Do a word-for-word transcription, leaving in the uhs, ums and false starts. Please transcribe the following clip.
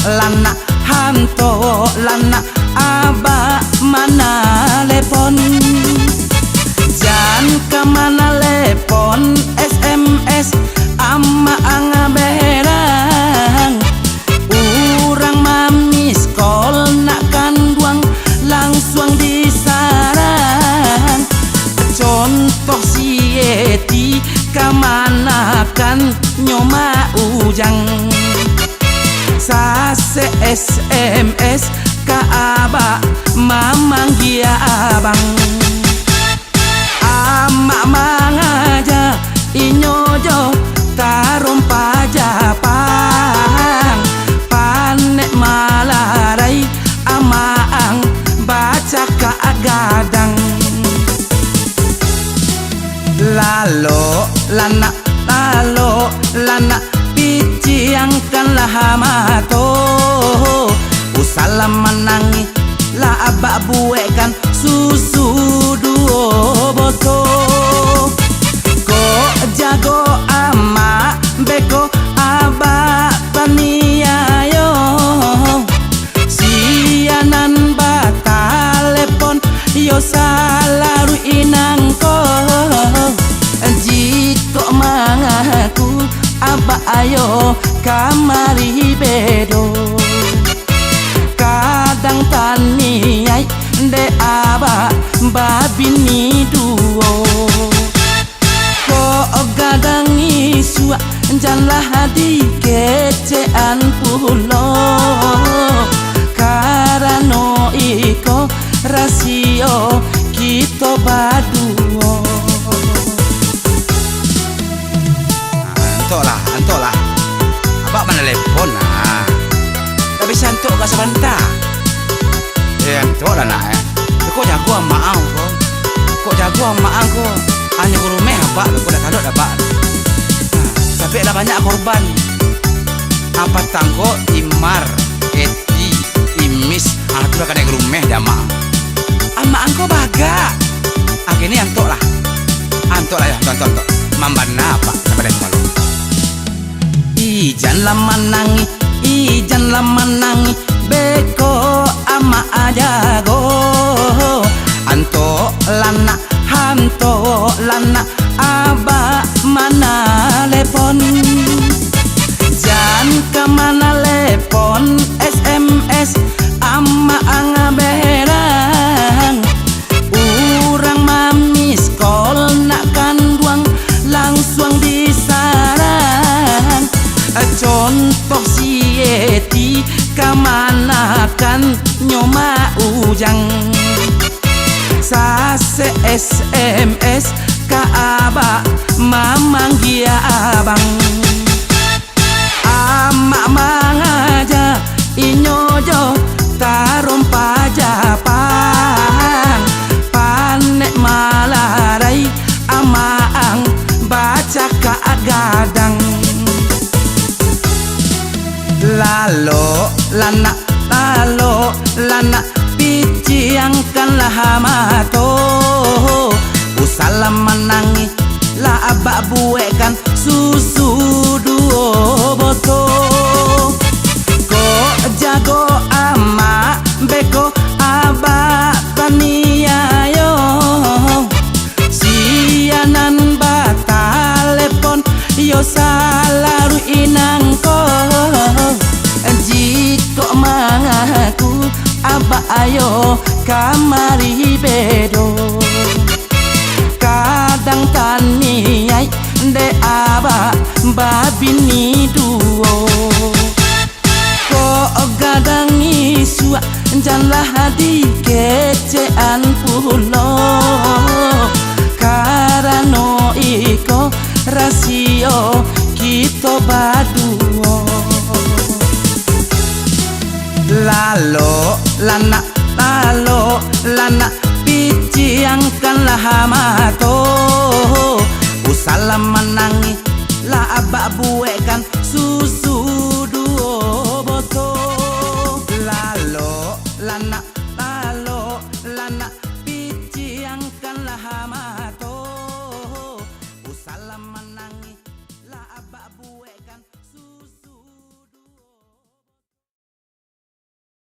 Lanak hanto, lanak abak manalepon. Jan ka manalepon, S M S, amak ang berang. Urang mamiskol nak kanduang, langsuang disarang. Contoh si Eti, kamanakan nyo Mak Ujang. Sasek S M S ka abak, mamanggia abang. Amak mangaja, inyo jo tarompa Japang. Panek malarai, amak ang bacakak gadang. Lalok lanak, lalok lanak, piciangkanlah mato. Usah lah manangih, lah abak buekkan susu duo botol. Kok jago amak, beko abak paniayo. Sia nan batalepon, iyo salalu inang ko. Jikok mangaku, abak ayo kamari bedo. Kadang taniaik dek abak babini duo. Kok gadang isuak, janlah dikecekan pulo. Karano iko rasio kito baduo. Ah, antoklah, antoklah. Abak manalepon, ah. Ndak bisa antok ka sabanta? Eh, antoklah, nak, eh. Kok jago amak ang ko? Kok jago amak ang ko? Anyo ka rumeh abak, kok dak talok abak. Nah, tapi lah banyak korban. Apo tangko Imar, Eti, Imis, ah, tu lah kanai ka rumeh dek amak ang. Amak ang ko bagak. Akhirnyo antoklah. Antoklah, yo, antok, antok, antok. Mambana abak, sabar dek malu. Ijan lah manangih, ijan lah manangih, beko amak ajago. Antok lanak, antok lanak, abak manalepon. Jan ka manalepon, S M S, amak ang berang. Urang mamiskol nak kanduang, langsuang disarang. Contoh si Eti, kamanakan nyo Mak Ujang. Sasek S M S ka abak, mamanggia abang. Amak mangaja inyo jo tarompa Japang, panek malarai amak ang bacakak gadang. Lalok lanak, lalok lanak, piciangkanlah mato. Usahlah manangih, lah abak buekkan susu duo boto. Kok jago amak, beko abak paniayo. Sia nan batalepon, iyo salalu inang ko. Jikok mangaku, abak ayo kamari bedo. Kadang taniaik dek abak babini duo. Kok gadang isuak, janlah dikecekan pulo. Karano iko rasio kito baduo. Lalok lanak, lalok lanak, piciangkanlah mato. Usahlah manangih, lah abak buekkan susu duo boto. Lalok lanak, lalok lanak,